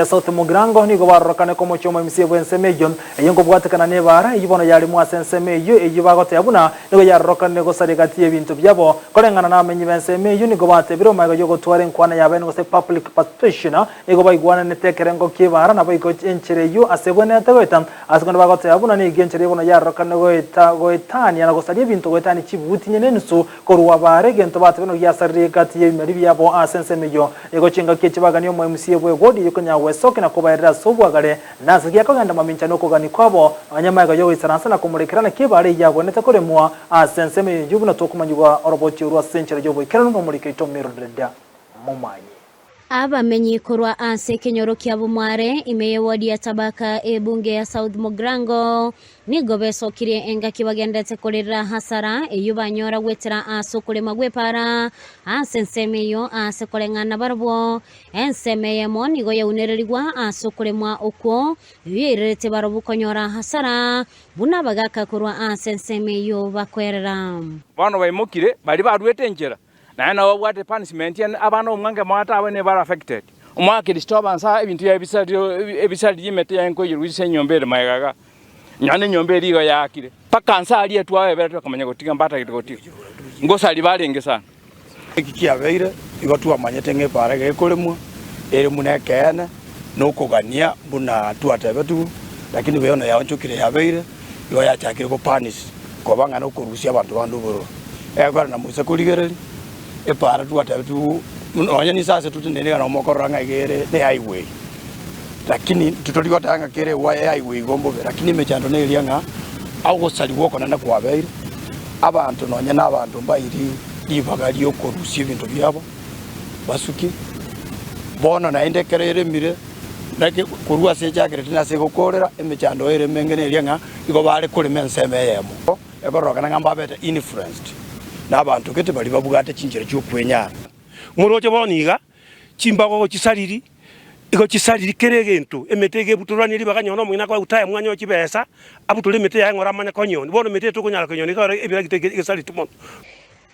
South Mugirango nigo barorokane komochia omoimisia bw'ensemo eyio, eyio nkobwatekana nebaara eyio bono yaremwa ase ensemo eyio, eyio bagoteba buna nigo yarorokanire gosaria egati y'ebinto biabo. Koreng'ana nabamenyi b'ensemo eyio nigo batebire omaiga y'ogotwara enkwana y'abaene gose public participation nigo baigwananete ekerengo ki'ebaara naboigo enchera eyio ase ebwenerete goeta ase konde bagoteba buna nigo enchera eyio bono yarorokanire goeta goetania na gosaria ebinto goetania chibuti inye nenusu Korwa baare egento batebe nigo giasaririe egati y'ebimeri biabo ase ensemo eyio. Nigo chingaki echi bagania omoemusie bw'egodi eyio konya gwesokia na kobaerera ase obwagare, na ase giakogenda mamincha nokogania kwabo, nonya magega y'ogoisaransa na komorekera naki ebaare eyio yagwenerete koremwa ase ensemo eyio buna tokomanyigwa oroboti orwo ase enchera y'oboikeranu nomoriki oito Mildred Momanyi. Abamenyi korwa ase ekenyoro kia Bomware, ime y'ewodi ya Tabaka, ebunge ya South Mugirango, nigo besokirie engaki bagenderete korerera hasara eyio banyora goetera ase okorema gw'epaara ase ensemo eyio ase koreng'ana barobwo. Ensemo eyemo nigo yaunererigwa ase okoremwa okwo, eyio yairerete barobwo konyora hasara buna abagaka korwa ase ensemo eyio bakwerera. Bono baimokire baria baruete enchera, Naende nabo babwate punishment ende abana omwange moate abwo nigo bare affected. Omwakristo abansa ebinto biaye bisario ebisaririe emete yaye nkoiyerwa ase enyomba ere magega igaa. Nonya na enyomba eria igo yaakire. Mpaka nse aria etwabeberete bakamanya gotiga mbatagete gotiga. Ngosaria barenge sana. Eki kiabeire, igo twamanyete ng'a epaara iga ekoremwa, ere buna ekeene, na okogania buna twatebetigwe, lakini bono yaonchokire yabeire, igo yachakire go punish, koba ng'a nokorusia abanto bande obororo. Egekora na moise korigereria, epaara twatebetigwe nonya ninse ase totenenire iga nabo mokorora ng'a iga ere ne highway, lakini titori goteba ng'a kere ewa ehighway igo mbobe, lakini emechando neria ng'a ogosarigwa okonene kwabeire, abanto nonya na abanto mbairi ribaga riokorusia ebinto biabo basukie, bono naende ekero eremire. Naki korwa ase echakerete na ase egokoorera, emechando ere emenge neria ng'a igo bare korema ensemo eyemo. Ekororokana ng'a mbabete influenced nabanto gete baria babwate chinchera chi'okwenyara. Moroche bono iga, chimbago gochisariri, igo chisariri kera egento, emete iga ebutoranie ribaga nyora omong'ina akoe gutaya mwanyore chibesa, abutore emete yaye ng'ora amanye konyoni. Bono emete eye tokonyara konyoni iga ore ebiragita egesareti mono.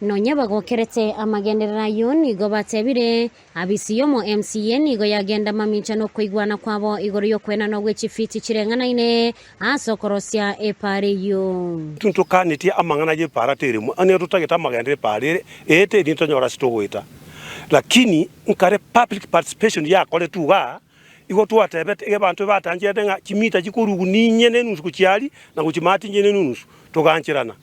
Nonya bagokerete amagenderero ayio nigo batebire, Abisi y'omo MCA nigo yagenda mamincha nokoigwana kwabo igoro y'okwenanwa gwe chifiti chireng'anaine ase okorosia epaara eyio. Intwe ntokanetie amang'ana y'epaara teremwa, onye totagete amagenderero epaara ere eete erio ntonyore ase togoeta. Lakini nkare public participation yakoretwe igaa, igo twatebete iga abanto batancherete ng'a chimita chikorwa ninye ne enusu gochia aria na gochia maate inye ne enusu, togancherana.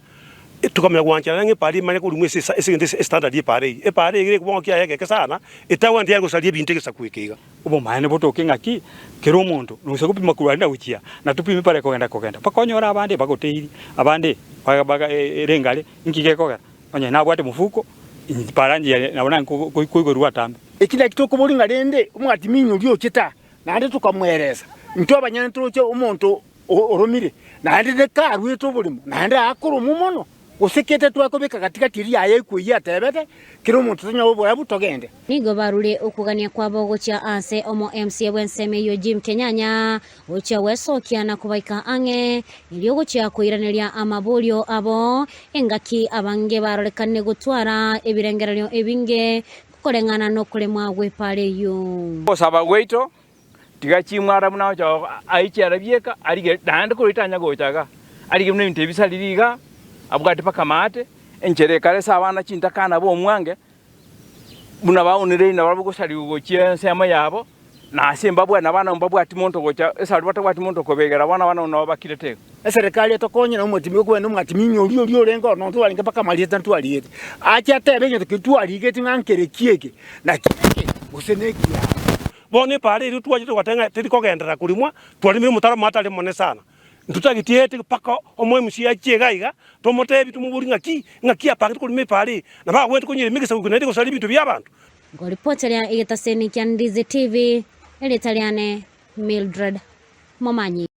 Tokamanya gwancherana ng'a epaara emanye korwa ase ase egento estandard y'epaara eyio. Epaara eyio ekobong'u kiaye egeke sana, etagwenereti yare gosaria ebinto egesaku eke iga. Obomaene botoke ng'aki kera omonto noisa gopima korwa aria na gochia, na topime bare kogenda kogenda, mpaka onyore abande bagoteiri, abande baga baga erengare, inki gekogera? Onye nabwate mofuko, para ngiya nabo nare koigorwa atambe. Eki nakio tokoboria ng'a rende omwatiminyi oria ochete aa, naende tokamweresa, intwe abanyene toroche omonto oromire, naende nekaruete oborimo, naende akoromwa mono, gose kete twakobeka gati-gati eria yaye ekwe eyio atebete, Kera omonto tonyore oborabu, togende. Nigo barure okogania kwabo gochia aase omo MCA bw'ensemo eyio Jim Kenyanya gochia gwesokia na kobaika ang'e erio gochia koiraneria amaborio abo engaki abange barorekanire gotwara ebirengererio ebinge koreng'ana nokoremwa gw'epaara eyio. Ogosaba gwaito Tiga chimwara buna ocha aiche arabieka arige naende korwa tanya gocha iga arige buna ebinto ebisariri iga abwate mpaka maate enchera ekare ase abana chintakana ba omwange buna baonereiri nabarabwo gosarigwa gochia ensemo yabo na ase mbabwate na abana mbabwati monto gocha esari batabwati monto okobegera bono abana nabo bakirete iga. Eserekari etokonye na omotimi okobenda omwatimi inye oria oria orenge oo nonye twarenge mpaka amarieta ntwariete ache atebe egento keria twarigetie ng'a nkere ki eke naki eke gose nekiao. Bono epaara eria twachete togoteba ng'a teri kogenderera korimwa, twarimire omotaro omoate are monene sana. Ntotageti ete mpaka omo-MC achie iga iga, tomotebi tomoborie ng'aki, ng'aki apangete korima epaara eye, nabo agwenerete konyerema egesaku eke naende gosaria ebinto bi'abanto. Nkoripoteria egetaseni kia Ndizi TV, erieta riane Mildred Momanyi.